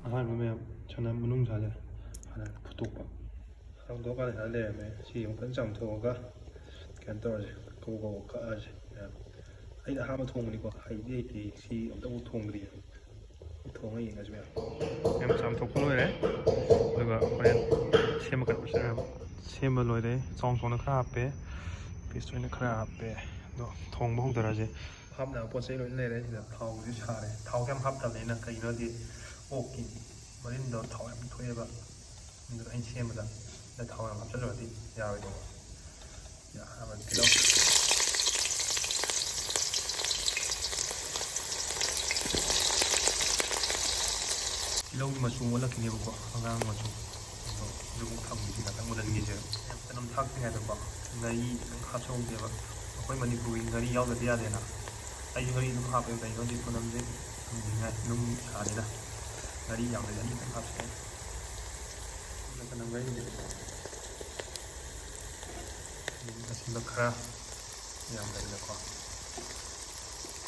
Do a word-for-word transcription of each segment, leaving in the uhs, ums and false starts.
ꯑꯍꯥꯟꯕ ꯃꯌꯥꯝ ꯁꯅꯥ ꯃꯅꯨꯡꯁꯥꯁꯦ ꯍꯥꯟꯅ ꯐꯨꯠꯇꯣꯛꯄ꯫ ꯍꯥꯡꯗꯣꯛꯑꯀꯥꯟꯗ ꯁꯨꯃꯥꯏꯅ ꯂꯩꯔꯝꯃꯦ꯫ ꯁꯤ ꯑꯃꯨꯛꯇꯪ ꯆꯥꯝꯊꯣꯛꯑꯒ ꯀꯩꯅꯣ ꯇꯧꯔꯁꯦ, ꯀꯕꯣꯛ ꯀꯕꯣꯛ ꯀꯛꯑꯁꯦ ꯃꯌꯥꯝ꯫ ꯑꯩꯅ ꯑꯍꯥꯟꯕ ꯊꯣꯡꯕꯅꯤꯀꯣ, ꯍꯩꯗꯤ ꯍꯩꯇꯦ, ꯁꯤ ꯑꯝꯇꯕꯨ ꯊꯣꯡꯗ꯭ꯔꯤ꯫ ꯊꯣꯡꯉ ꯌꯦꯡꯉꯁꯤ ꯃꯌꯥꯝ꯫ ꯃꯌꯥꯝ ꯆꯥꯝꯊꯣꯛꯄ ꯂꯣꯏꯔꯦ, ꯑꯗꯨꯒ ꯍꯣꯔꯦꯟ ꯁꯦꯝꯃꯒ ꯎꯠꯆꯔꯝ꯫ ꯁꯦꯝꯕ ꯂꯣꯏꯔꯦ꯫ ꯆꯥꯎ ꯆꯥꯎꯅ ꯈꯔ ꯍꯥꯞꯄꯦ, ꯄꯤꯁ ꯑꯣꯏꯅ ꯈꯔ ꯍꯥꯞꯄꯦ꯫ ꯑꯗꯣ ꯊꯣꯡꯕ ꯍꯧꯗꯔꯁꯦ꯫ ꯍꯥꯞꯅꯕ ꯄꯣꯠ ꯆꯩ ꯂꯣꯏꯅ ꯂꯩꯔꯦ꯫ ꯁꯤꯗ ꯊꯥꯎꯁꯦ ꯁꯥꯔꯦ꯫ ꯊꯥꯎ ꯀꯌꯥꯝ ꯍꯥꯞꯇꯕꯅꯤꯅ ꯀꯩꯒꯤꯅꯣꯗꯤ ꯑꯣꯛꯀꯤ ꯃꯔꯤꯟꯗꯣ ꯊꯥꯎ ꯌꯥꯝ ꯊꯣꯛꯑꯦꯕ꯫ ꯑꯗꯨꯗ ꯑꯩꯅ ꯁꯦꯝꯕꯗ ꯁꯤꯗ ꯊꯥꯎ ꯌꯥꯝ ꯍꯥꯞꯆꯤꯜꯂꯨꯔꯗꯤ ꯌꯥꯔꯣꯏꯗꯧꯕ꯫ ꯌꯥꯔꯕ ꯇꯤꯜꯍꯧ꯫ ꯇꯤꯜꯍꯧꯒꯤ ꯃꯆꯨ ꯑꯣꯜꯂꯛꯈꯤꯅꯦꯕꯀꯣ, ꯑꯉꯥꯡ ꯃꯆꯨ꯫ ꯑꯗꯣ ꯑꯗꯨꯕꯨ ꯊꯝꯈꯤꯁꯤ, ꯉꯥꯛꯇꯪ ꯃꯨꯜꯍꯟꯈꯤꯁꯦ꯫ ꯌꯥꯝ ꯆꯅꯝ ꯊꯥꯛꯇ꯭ꯔꯤꯉꯩꯗꯀꯣ ꯉꯥꯔꯤ ꯈꯤꯇꯪ ꯍꯥꯞꯆꯍꯧꯒꯦꯕ꯫ ꯑꯩꯈꯣꯏ ꯃꯅꯤꯄꯨꯔꯒꯤ ꯉꯥꯔꯤ ꯌꯥꯎꯗꯗꯤ ꯌꯥꯗꯦꯅ꯫ ꯑꯩꯁꯨ ꯉꯥꯔꯤ ꯑꯗꯨꯝ ꯍꯥꯞꯄꯦ, ꯀꯩꯅꯣꯗꯤ ꯃꯅꯝꯁꯦ ꯊꯝꯅꯤꯡꯉꯥꯏ ꯑꯗꯨꯝ ꯁꯥꯅꯤꯅ꯫ ꯉꯥꯔꯤ ꯌꯥꯝꯗ꯭ꯔꯗꯤ ꯑꯅꯤ ꯈꯛꯇꯪ ꯍꯥꯞꯁꯦ꯫ ꯑꯗꯨꯒ ꯆꯅꯝ ꯉꯥꯔꯤꯁꯦ ꯑꯗꯨꯝ ꯑꯁꯤꯟꯕ ꯈꯔ ꯌꯥꯝꯗꯕꯤꯗꯀꯣ꯫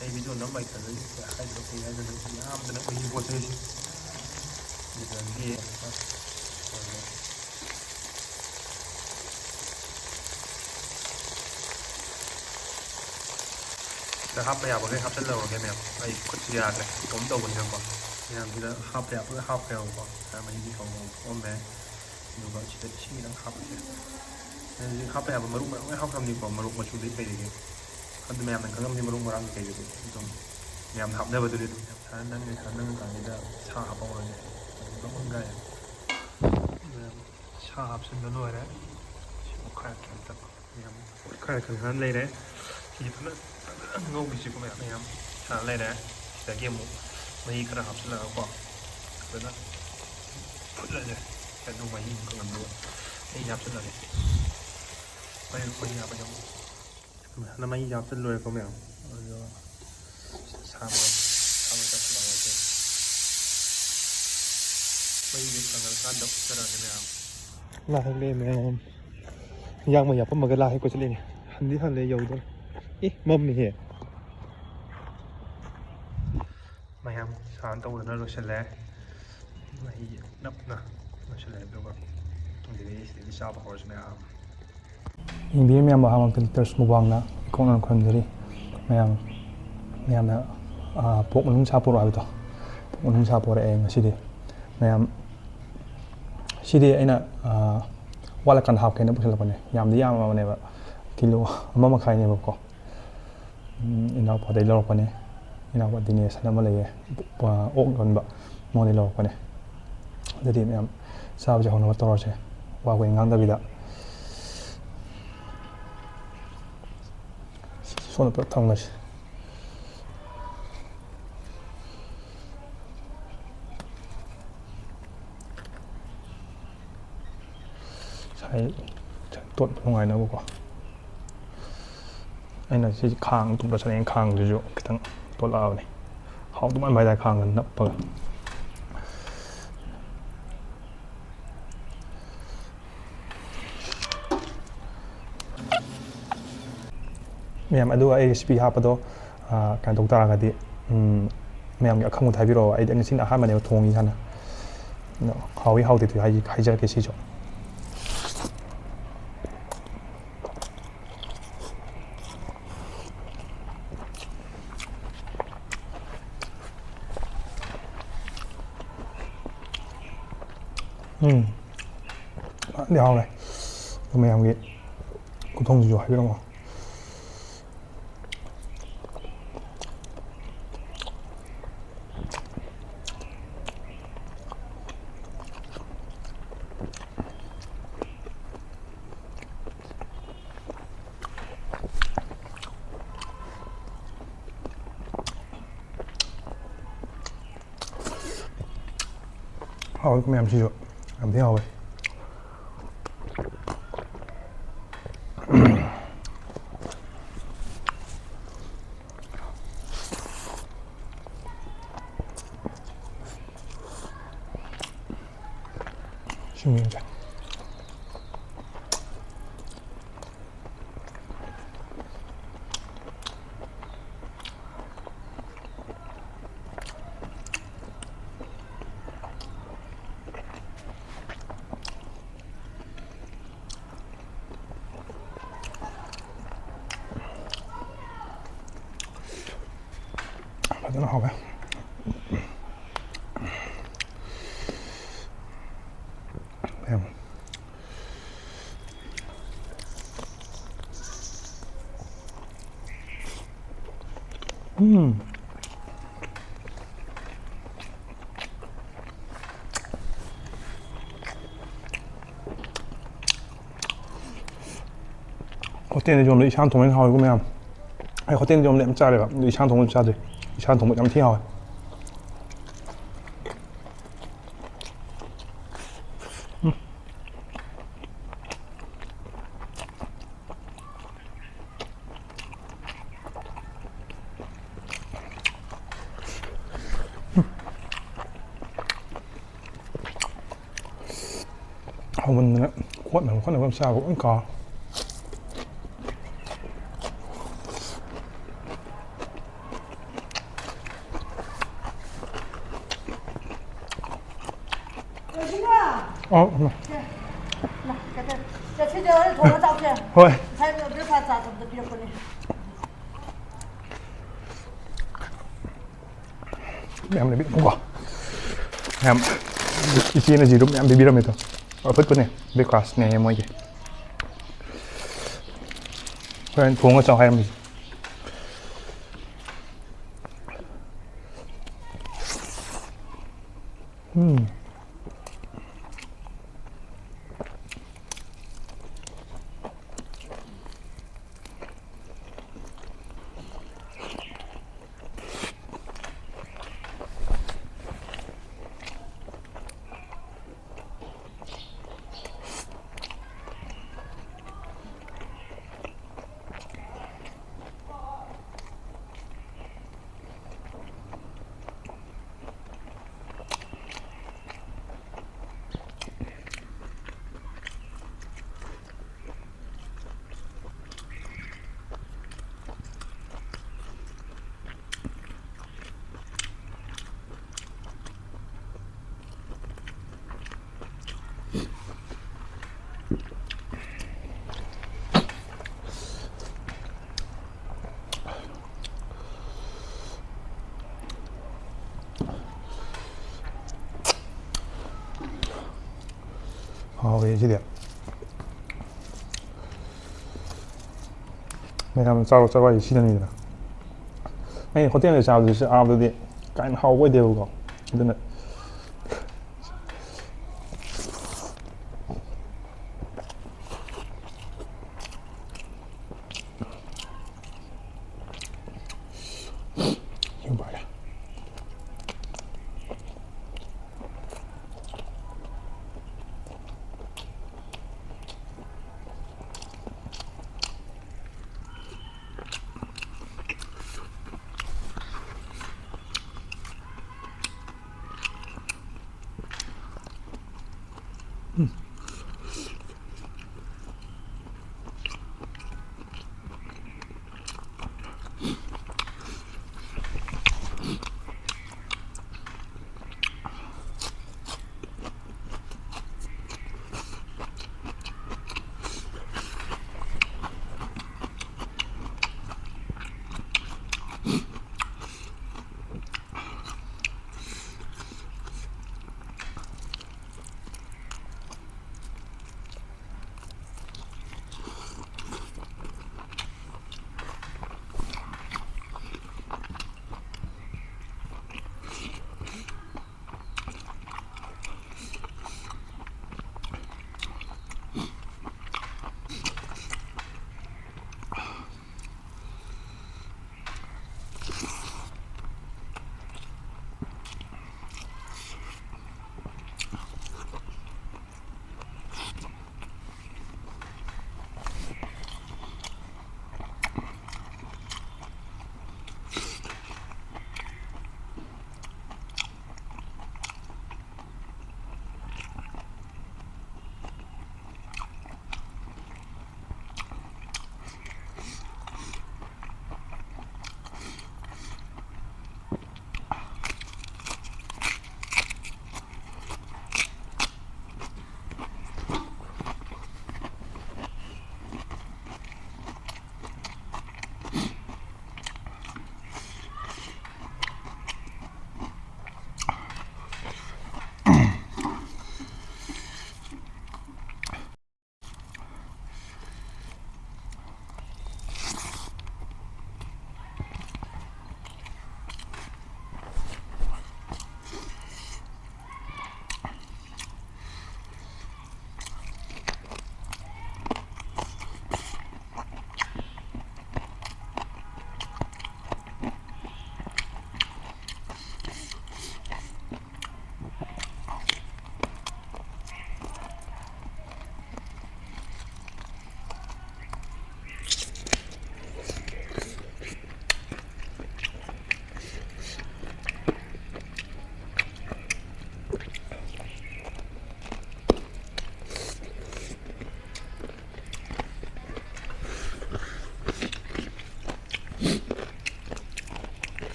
ꯑꯩ ꯚꯤꯗꯤꯑꯣ ꯅꯝꯕ ꯍꯩꯇꯕꯒꯤ ꯍꯥꯏꯗꯕ ꯀꯩ ꯍꯥꯏꯗꯅ ꯌꯥꯝꯗꯅ ꯎꯏ ꯄꯣꯠ ꯆꯩꯁꯦ꯫ ꯑꯗꯨꯗꯒꯤ ꯁꯤꯗ ꯍꯥꯞꯄ ꯌꯥꯕꯈꯩ ꯍꯥꯞꯆꯤꯜꯂꯧꯔꯒꯦ ꯃꯌꯥꯝ꯫ ꯑꯩ ꯈꯨꯠꯁꯤ ꯌꯥꯗ꯭ꯔꯦ, ꯏꯇꯣꯝ ꯇꯧꯕꯅꯤꯅꯀꯣ꯫ ꯃꯌꯥꯝꯁꯤꯗ ꯍꯥꯞꯄ ꯌꯥꯕ ꯂꯣꯏ ꯍꯥꯞꯈ꯭ꯔꯦꯕꯀꯣ꯫ ꯉꯁꯥꯏ ꯃꯍꯤꯁꯤ ꯊꯣꯡ ꯊꯣꯡ ꯊꯣꯛꯑꯝꯃꯦ꯫ ꯑꯗꯨꯒ ꯁꯤꯗ ꯏꯁꯤꯡ ꯈꯤꯇꯪ ꯍꯥꯞꯄꯁꯦ꯫ ꯍꯧꯖꯤꯛ ꯍꯥꯞꯄ ꯌꯥꯕ ꯃꯔꯨ ꯃꯔꯥꯡ ꯂꯣꯏ ꯍꯥꯞꯈ꯭ꯔꯕꯅꯤꯀꯣ, ꯃꯣꯔꯣꯛ ꯃꯆꯨꯗꯩ ꯀꯩꯗꯒꯤ꯫ ꯑꯗꯨ ꯃꯌꯥꯝꯅ ꯈꯪꯉꯝꯅꯤ ꯃꯔꯨ ꯃꯔꯥꯡ ꯀꯩꯗꯨꯗꯤ꯫ ꯑꯗꯨꯝ ꯃꯌꯥꯝꯅ ꯍꯥꯞꯅꯕꯗꯨꯅꯤ꯫ ꯑꯗꯨꯝ ꯌꯥꯝ ꯁꯥꯟꯅ ꯅꯪꯉꯦ, ꯁꯥꯟꯅ ꯅꯪꯉꯀꯥꯟꯁꯤꯗ ꯁꯥ ꯍꯥꯞꯄ ꯍꯧꯔꯁꯦ꯫ ꯑꯗꯨꯝ ꯂꯣꯏ ꯉꯥꯏꯔꯦ꯫ ꯁꯥ ꯍꯥꯞꯆꯤꯟꯕ ꯂꯣꯏꯔꯦ꯫ ꯁꯤ ꯑꯣꯠꯈꯥꯏꯔꯛꯀꯦ ꯑꯝꯇ꯫ ꯃꯌꯥꯝ ꯑꯣꯠꯈꯥꯏꯔꯛꯇꯅ ꯂꯩꯔꯦ꯫ ꯁꯤꯁꯦ ꯐꯖꯅ, ꯐꯖꯅ ꯉꯧꯈꯤꯁꯤꯀꯣ ꯃꯌꯥꯝ, ꯃꯌꯥꯝ ꯁꯥ ꯂꯩꯔꯦ꯫ ꯁꯤꯗꯒꯤ ꯑꯃꯨꯛ ꯃꯍꯤ ꯈꯔ ꯍꯥꯞꯆꯤꯜꯂꯒꯀꯣ, ꯐꯖꯅ ꯐꯨꯠꯂꯁꯦ꯫ ꯑꯗꯨ ꯃꯍꯤ ꯑꯃꯨꯛ ꯀꯪꯍꯟꯗꯣꯏꯕ꯫ ꯃꯍꯤ ꯍꯥꯞꯆꯤꯜꯂꯒꯦ꯫ ꯃꯍꯤ, ꯃꯍꯤ ꯍꯥꯞꯄꯁꯦ ꯑꯃꯨꯛ꯫ ꯐꯖꯅ ꯃꯍꯤ ꯍꯥꯞꯆꯤꯜꯂꯣꯏꯔꯦꯀꯣ ꯃꯌꯥꯝ꯫ ꯑꯗꯨꯒ ꯁꯥꯕ, ꯁꯥꯕ ꯇꯧꯁꯤꯜꯂꯛꯑꯒꯦ꯫ ꯃꯩꯁꯦ ꯀꯪꯉꯀꯥꯟꯗ ꯎꯠꯆꯔꯛꯑꯒꯦ ꯃꯌꯥꯝ꯫ ꯂꯥ ꯍꯦꯛꯂꯛꯑꯦ ꯃꯌꯥꯝ꯫ ꯍꯤꯟꯖꯥꯡ ꯃꯩ ꯍꯥꯞꯄꯝꯃꯒ ꯂꯥ ꯍꯦꯛꯄ ꯆꯠꯂꯤꯅꯦ꯫ ꯍꯟꯗꯤ ꯍꯜꯂꯦ ꯌꯧꯗꯣꯔꯦ꯫ ꯑꯦ, ꯃꯝꯃꯤꯍꯦ꯫ ꯃꯌꯥꯝ ꯁꯥꯟ ꯇꯧꯗꯅ ꯂꯣꯏꯁꯤꯜꯂꯦ꯫ ꯃꯍꯤ ꯅꯞꯅ ꯂꯣꯏꯁꯤꯜꯂꯦ꯫ ꯑꯗꯨꯒ ꯑꯗꯨꯗꯒꯤ ꯁꯤꯗꯒꯤ ꯆꯥꯕ ꯍꯧꯔꯁꯤ ꯃꯌꯥꯝ꯫ ꯌꯦꯡꯕꯤꯔꯤꯕ ꯃꯌꯥꯝꯕꯨ ꯑꯍꯥꯟꯕ ꯀꯂꯦꯛꯇꯔꯁ ꯃꯨꯛꯕꯥꯡꯅ ꯏꯀꯣꯛꯅꯅ ꯈꯨꯔꯨꯝꯖꯔꯤ꯫ ꯃꯌꯥꯝ, ꯃꯌꯥꯝꯅ, ꯑꯥ, ꯄꯣꯛ ꯃꯅꯨꯡ ꯁꯥ ꯄꯨꯔꯛꯑꯣ ꯍꯥꯏꯕꯗꯣ, ꯄꯣꯛ ꯃꯅꯨꯡ ꯁꯥ ꯄꯨꯔꯛꯑꯦ ꯉꯁꯤꯗꯤ꯫ ꯃꯌꯥꯝ, ꯁꯤꯗꯤ ꯑꯩꯅ, ꯑꯥ, ꯋꯥꯠꯂꯀꯥꯟꯗ ꯍꯥꯞꯀꯦꯅ ꯄꯨꯁꯤꯜꯂꯛꯄꯅꯦ꯫ ꯌꯥꯝꯗꯤ ꯌꯥꯝꯃꯕꯅꯦꯕ, ꯀꯤꯂꯣ ꯑꯃ ꯃꯈꯥꯏꯅꯦꯕꯀꯣ꯫ ꯎꯝ, ꯏꯅꯥꯎꯄꯥꯗꯒꯤ ꯂꯧꯔꯛꯄꯅꯦ꯫ ꯏꯅꯥꯎꯄꯥ ꯗꯤꯅꯦꯁ ꯍꯥꯏꯅ ꯑꯃ ꯂꯩꯌꯦ, ꯑꯣꯛ ꯌꯣꯟꯕ, ꯃꯉꯣꯟꯗꯒꯤ ꯂꯧꯔꯛꯄꯅꯦ꯫ ꯑꯗꯨꯗꯤ ꯃꯌꯥꯝ ꯆꯥꯕꯁꯦ ꯍꯧꯅꯕ ꯇꯧꯔꯁꯦ, ꯋꯥ ꯀꯨꯏꯅ ꯉꯥꯡꯗꯕꯤꯗ꯫ ꯁꯣꯝꯗ ꯄꯨꯂꯞ ꯊꯝꯈ꯭ꯔꯁꯤ꯫ ꯉꯁꯥꯏ ꯇꯣꯠꯄ ꯅꯨꯡꯉꯥꯏꯅꯕꯀꯣ꯫ ꯑꯩꯅ ꯁꯤ ꯈꯥꯡ ꯇꯨꯞꯂ ꯆꯠꯅꯤꯡꯉꯦ, ꯈꯥꯡꯗꯨꯁꯨ ꯈꯤꯇꯪ ꯇꯣꯠꯂꯛꯑꯕꯅꯤ꯫ ꯍꯥꯎꯗꯧ ꯃꯥꯟꯕ ꯍꯥꯏꯇꯥꯔꯦ, ꯈꯥꯡꯗ ꯅꯞꯄꯒ꯫ ꯃꯌꯥꯝ, ꯑꯗꯨꯒ ꯑꯩ ꯔꯦꯁꯤꯄꯤ ꯍꯥꯞꯄꯗꯣ, ꯑꯥ, ꯀꯩꯅꯣ ꯇꯧ ꯇꯥꯔꯒꯗꯤ, ꯎꯝ, ꯃꯌꯥꯝꯒꯤ ꯑꯈꯪꯕꯗ ꯍꯥꯏꯕꯤꯔꯛꯑꯣ꯫ ꯑꯩꯗꯤ ꯉꯁꯤꯅ ꯑꯍꯥꯟꯕꯅꯦꯕ ꯊꯣꯡꯉꯤ ꯍꯥꯟꯅ꯫ ꯑꯗꯣ ꯍꯥꯎꯏ ꯍꯥꯎꯇꯦꯗꯨ ꯍꯥꯏ-, ꯍꯥꯏꯖꯔꯛꯀꯦ ꯁꯤꯁꯨ꯫ ꯎꯝ, ꯐꯖꯅꯗꯤ ꯍꯥꯎꯔꯦ꯫ ꯑꯗꯣ ꯃꯌꯥꯝꯒꯤ ꯈꯨꯊꯣꯡꯁꯤꯁꯨ ꯍꯥꯏꯕꯤꯔꯝꯃꯣ꯫ ꯍꯥꯎꯋꯦ ꯃꯌꯥꯝꯁꯤꯁꯨ, ꯌꯥꯝ ꯊꯤ ꯍꯥꯎꯋꯦ꯫ ꯁꯤꯡꯖꯨꯁꯦ꯫ ꯌꯥꯝ ꯍꯥꯎꯋꯦ꯫ ꯌꯥꯝ꯫ ꯎꯝ꯫ ꯍꯣꯇꯦꯜꯗ ꯌꯣꯟꯕ ꯏꯁꯥꯅ ꯊꯣꯡꯕꯅ ꯍꯥꯎꯋꯤꯀꯣ ꯃꯌꯥꯝ꯫ ꯑꯩ ꯍꯣꯇꯦꯜꯗ ꯌꯣꯟꯕ ꯌꯥꯝ ꯆꯥꯔꯦꯕ, ꯑꯗꯨ ꯏꯁꯥꯅ ꯊꯣꯡꯕ ꯆꯥꯗꯦ꯫ ꯏꯁꯥꯅ ꯊꯣꯡꯕ ꯌꯥꯝ ꯊꯤ ꯍꯥꯎꯋꯦ꯫ ꯍꯧꯃꯟꯗꯅ ꯈꯣꯠꯅꯕ ꯈꯣꯠꯅꯕ ꯆꯥꯕ ꯂꯣꯏ ꯀꯥꯎꯔꯦ꯫ ꯑꯧ, ꯏꯃꯥ꯫ ꯆꯠꯁꯤꯗ ꯊꯣꯡꯉ ꯆꯥꯎꯁꯦ꯫ ꯍꯣꯏ꯫ ꯉꯁꯥꯏ ꯕ꯭ꯔꯦꯛꯐꯥꯁ ꯆꯥ ꯆꯠꯄꯗ ꯄꯤꯔꯛꯄꯅꯦ꯫ ꯃꯌꯥꯝ ꯂꯩꯕꯤꯔꯝꯃꯨꯀꯣ꯫ ꯃꯌꯥꯝ, ꯏꯆꯦꯅ ꯌꯦꯔꯨꯝ ꯃꯌꯥꯝ ꯂꯩꯕꯤꯔꯝꯃꯦꯗꯣ꯫ ꯑꯐꯨꯠꯄꯅꯦ, ꯕ꯭ꯔꯦꯛꯐꯥꯁꯅꯦ ꯃꯣꯏꯒꯤ꯫ ꯍꯣꯔꯦꯟ ꯊꯣꯡꯉ ꯆꯥꯎ ꯍꯥꯏꯔꯝꯃꯤꯁꯦ꯫ ꯎꯝ꯫ ꯍꯥꯎꯋꯦ ꯁꯤꯗꯤ꯫ ꯃꯌꯥꯝ ꯆꯥꯔꯣ ꯆꯥꯔꯣ ꯍꯥꯏꯁꯦ ꯁꯤꯗꯅꯤꯗꯅ꯫ ꯑꯩ ꯍꯣꯇꯦꯜꯗ ꯆꯥꯕꯗꯨꯁꯨ ꯑꯥꯗꯗꯤ ꯀꯥꯏꯅ ꯍꯥꯎꯕ ꯑꯣꯏꯗꯦꯕꯀꯣ꯫ ꯑꯗꯨꯅ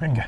ꯌꯦꯡꯒꯦ꯫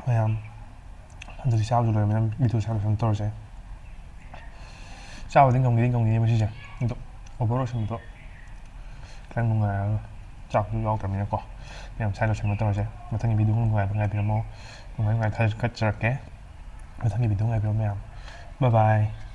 ꯃꯌꯥꯝ, ꯑꯗꯨꯗꯤ ꯆꯥꯕꯁꯨ ꯂꯣꯏꯔꯕꯅꯤꯅ video ꯁ꯭ꯋꯥꯏꯗ ꯁꯨꯝ ꯇꯧꯔꯁꯦ꯫ ꯆꯥꯕꯗꯤ ꯉꯝꯈꯤꯗꯤ ꯉꯝꯈꯤꯅꯤ ꯃꯁꯤꯁꯦ, ꯑꯗꯣ over ꯑꯣꯏꯁꯟꯕꯗꯣ ꯈꯤꯇꯪ ꯅꯨꯡꯉꯥꯏꯔꯔꯣꯏ, ꯆꯥꯛꯁꯨ ꯌꯥꯎꯗ꯭ꯔꯕꯅꯤꯅꯀꯣ꯫ ꯃꯌꯥꯝ ꯁ꯭ꯋꯥꯏꯗ ꯂꯣꯏꯁꯟꯕ ꯇꯧꯔꯁꯦ꯫ ꯃꯊꯪꯒꯤ video ꯅꯨꯡꯉꯥꯏꯕ ꯉꯥꯏꯕꯤꯔꯝꯃꯣ, ꯅꯨꯡꯉꯥꯏ ꯅꯨꯡꯉꯥꯏ ꯊꯥꯒꯠꯆꯔꯛꯀꯦ꯫ ꯃꯊꯪꯒꯤ video ꯉꯥꯏꯕꯤꯔꯝꯃꯣ ꯃꯌꯥꯝ꯫ Bye bye꯫